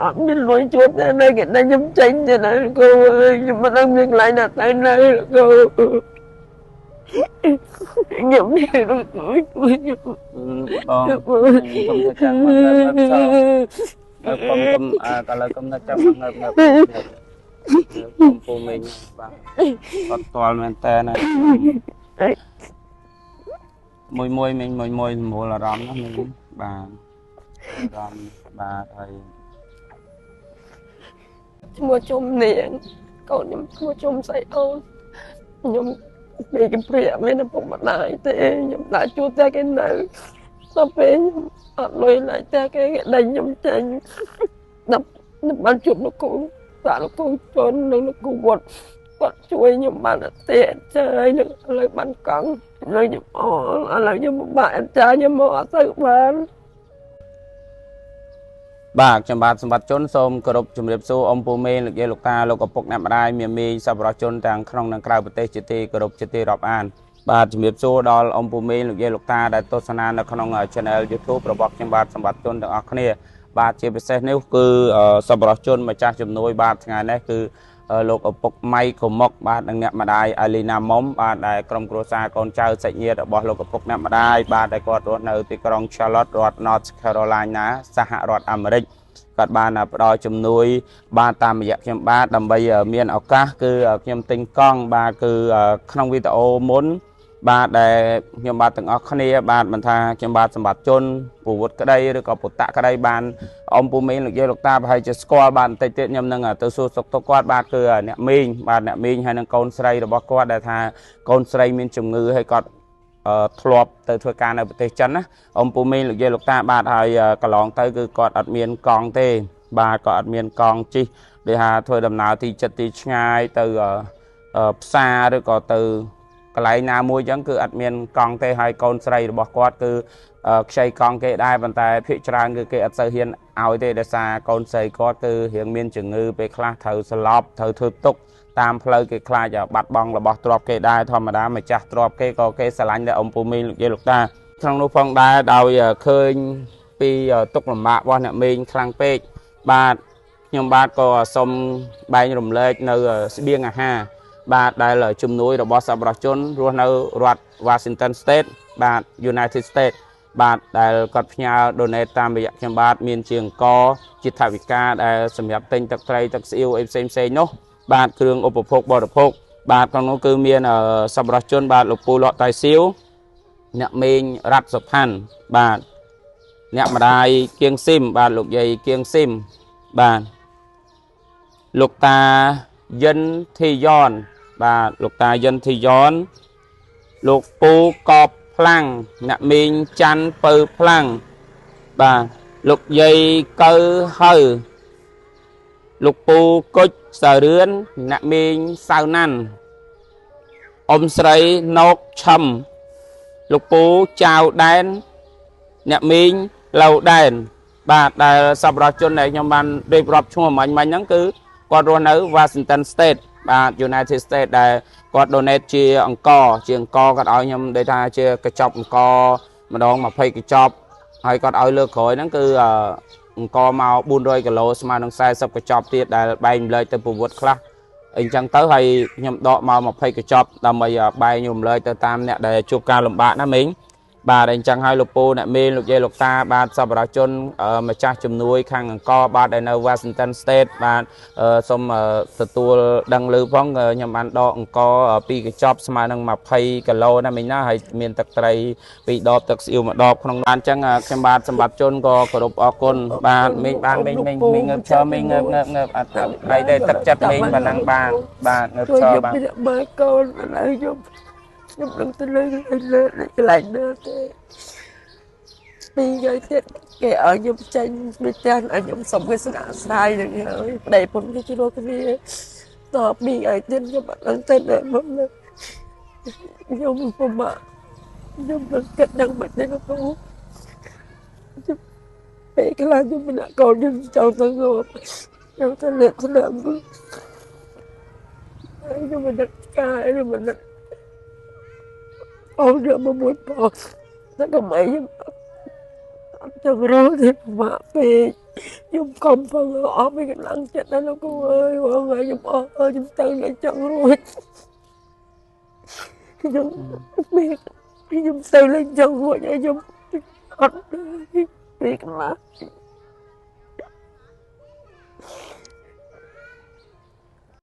អត់មានលុយជួបតែនៅគេដេញខ្ញុំចេញទៀតហើយគ្រូខ្ញុំមិនដឹងមានកន្លែងណាទៅនៅគ្រូខ្ញុំនេះគ្រូខ្ញុំ បងខ្ញុំធ្វើចាំមកងើបសើកុំកុំអាឥឡូវកុំនៅចាំងើបងើបកុំពូមីងបាទគាត់តល់មែនតើណាមួយមួយមីងមួយមួយសម្រួលអារម្មណ៍ណាមីងបាទអារម្មណ៍បាទហើយ ឈ្មោះជុំនាងកូនខ្ញុំឈ្មោះជុំស្អីអូនខ្ញុំពីកំព្រាមានឪពុកម្ដាយទេខ្ញុំដាក់ជួលផ្ទះគេនៅដល់ពេលខ្ញុំអត់លុយឡើយផ្ទះគេគេដេញខ្ញុំចេញដល់បានជួបលោកគ្រូសាលោកគ្រូជននិងលោកគ្រូវត្តគាត់ជួយខ្ញុំបានអតិចាយនឹងឥឡូវបានកង់ឥឡូវខ្ញុំអឥឡូវខ្ញុំពិបាកអចាខ្ញុំមកអត់ទៅបាន។ បាទខ្ញុំបាទសម្បត្តិជនសូមគោរពជម្រាបសួរអ៊ំពូមេលោកយាយលោកតាលោកឪពុកអ្នកម្ដាយមាមីសប្បុរសជនទាំងក្នុងនិងក្រៅប្រទេសជាទីគោរពជាទីរាប់អាន។ បាទជំរាបសួរដល់អ៊ំពូមេលោកយាយលោកតាដែលទស្សនានៅក្នុង Channel YouTube របស់ខ្ញុំបាទសម្បត្តិជនទាំងអស់គ្នា។ បាទជាពិសេសនេះគឺសប្បុរសជនម្ចាស់ជំនួយបាទថ្ងៃនេះគឺលោកឪពុកម៉ៃកុមុកបាទនិងអ្នកម្ដាយអាលីណាមុំបាទដែលក្រុមគ្រួសារកូនចៅសាច់ញាតិរបស់លោកឪពុកអ្នកម្ដាយបាទដែលគាត់រស់នៅទីក្រុង Charlotte រដ្ឋ North Carolina សហរដ្ឋអាមេរិកគាត់បានផ្ដល់ជំនួយបាទតាមរយៈខ្ញុំបាទដើម្បីមានឱកាសគឺខ្ញុំទិញកង់។ បាទគឺក្នុងវីដេអូមុនបាទដែលខ្ញុំបាទទាំងអស់គ្នាបាទមិនថាខ្ញុំបាទសម្បត្តិជនពូវុធក្តីឬក៏ពុតៈក្តីបានអ៊ំពូមីងលោកយាយលោកតាប្រហែលជាស្គាល់បាទបន្តិចទៀតខ្ញុំនឹងទៅសួរសុខទុក្ខគាត់។ បាទគឺអ្នកមីងបាទអ្នកមីងហើយនឹងកូនស្រីរបស់គាត់ដែលថាកូនស្រីមានជំងឺហើយគាត់ធ្លាប់ទៅធ្វើការនៅប្រទេសចិនណាអ៊ំពូមីងលោកយាយលោកតា។ បាទហើយកន្លងទៅគឺគាត់អត់មានកង់ទេបាទគាត់អត់មានកង់ជិះដូចថាធ្វើដំណើរទីចិត្តទីឆ្ងាយទៅផ្សារឬក៏ទៅកន្លែងណាមួយអញ្ចឹងគឺអត់មានកង់ទេហើយកូនស្រីរបស់គាត់គឺខ្ចីកង់គេដែរប៉ុន្តែភាគច្រើនគឺគេអត់សូវហ៊ានឲ្យទេដោយសារកូនស្រីគាត់គឺរៀងមានជំងឺពេលខ្លះត្រូវស្លាប់ត្រូវធ្វើទុកតាមផ្លូវគេខ្លាចបាត់បង់របស់ទ្រព្យគេដែរធម្មតាម្ចាស់ទ្រព្យគេក៏គេស្រឡាញ់ដែរអ៊ំពូមីងលោកយាយលោកតាក្នុងនោះផងដែរដោយឃើញពីទុកលំបាករបស់អ្នកមីងខ្លាំងពេកបាទខ្ញុំបាទក៏សូមបែងរំលែកនៅស្បៀងអាហារបាទដែលជំនួយរបស់សប្បុរសជនរស់នៅរដ្ឋ Washington State បាទ United States បាទដែលគាត់ផ្ញើ donate តាមរយៈខ្ញុំបាទមានជាអង្គជាថវិកាដែលសម្រាប់ទិញទឹកត្រីទឹកស្អៀវអីផ្សេងផ្សេងនោះបាទគ្រឿងឧបភោគបរិភោគបាទក្នុងនោះគឺមានសប្បុរសជនបាទលោកពូលក់តៃសៀវអ្នកមេងរ៉ាត់សុផាន់បាទអ្នកម្ដាយគៀងស៊ីមបាទលោកយាយគៀងស៊ីមបាទលោកតាយិនធីយ៉នបាទលោកតាយិនធីយ៉នលោកពូកបផ្លាំងអ្នកមីងច័ន្ទពៅផ្លាំងបាទលោកយាយកៅហៅលោកពូគុជសារឿនអ្នកមីងសៅណាន់អ៊ំស្រីណោកឈឹមលោកពូចៅដែនអ្នកមីងឡៅដែនបាទដែលសប្បុរសជនដែលខ្ញុំបានរៀបរាប់ឈ្មោះមិញមិញហ្នឹងគឺគាត់រស់នៅ Washington State បាទ United States ដែលគាត់ donate ជាអង្គជាអង្គគាត់ឲ្យខ្ញុំដូចថាជាកញ្ចប់អង្គម្ដង20កញ្ចប់ហើយគាត់ឲ្យលើកក្រោយហ្នឹងគឺអង្គមក400គីឡូស្មើនឹង40កញ្ចប់ទៀតដែលបែងរំលែកទៅប្រវត្តិខ្លះអីចឹងទៅហើយខ្ញុំដកមក20កញ្ចប់ដើម្បីបែងរំលែកទៅតាមអ្នកដែលជួបការលំបាកណាមីងបាទអញ្ចឹងហើយលោកពូអ្នកមីងលោកយាយលោកតាបាទសប្បុរសជនម្ចាស់ជំនួយខាងអង្គបាទដែលនៅ Washington State បាទសូមទទួលដឹងឮផងខ្ញុំបានដកអង្គ2កញ្ចប់ស្មើនឹង20គីឡូណាមីងណាហើយមានទឹកត្រី2ដបទឹកស្អ៊ីវ1ដបក្នុងបានអញ្ចឹងខ្ញុំបាទសម្បត្តិជនក៏គោរពអរគុណបាទមីងបានមីងមីងមីងងើបឈរមីងងើបងើបងើបអត់អីទេទឹកចិត្តមីងប៉ុណ្ណឹងបានបាទងើបឈរបាទ មើលកូនឥឡូវខ្ញុំខ្ញុំនឹងទៅលើលើកន្លែងណាទេពីរថ្ងៃទៀតគេឲ្យខ្ញុំចេញពីផ្ទះឲ្យខ្ញុំសុំគេស្នាក់ស្រាយនឹងហើយប្តីប្រពន្ធគេជួគ្នាតពីរថ្ងៃទៀតខ្ញុំអត់ដឹងទៅណាមកខ្ញុំពិបាកខ្ញុំមិនគិតដឹងមិនទេលោកគ្រូពេលខ្លះខ្ញុំមិនកូនខ្ញុំចង់ទៅងាប់ខ្ញុំទៅលេបស្នាមខ្ញុំមិនដឹងកាយខ្ញុំមិនដឹងអូនយកមកមួយផងតែកុំអីខ្ញុំ អត់ចង់រស់ទេពិបាកពេកខ្ញុំខំពឹងអស់ពីកម្លាំងចិត្តដល់លោកគ្រូអើយរាល់ថ្ងៃខ្ញុំអស់ខ្ញុំទៅលែងចង់រួចខ្ញុំមានខ្ញុំទៅលែងចង់រួចហើយខ្ញុំអត់ពីកម្លាំង។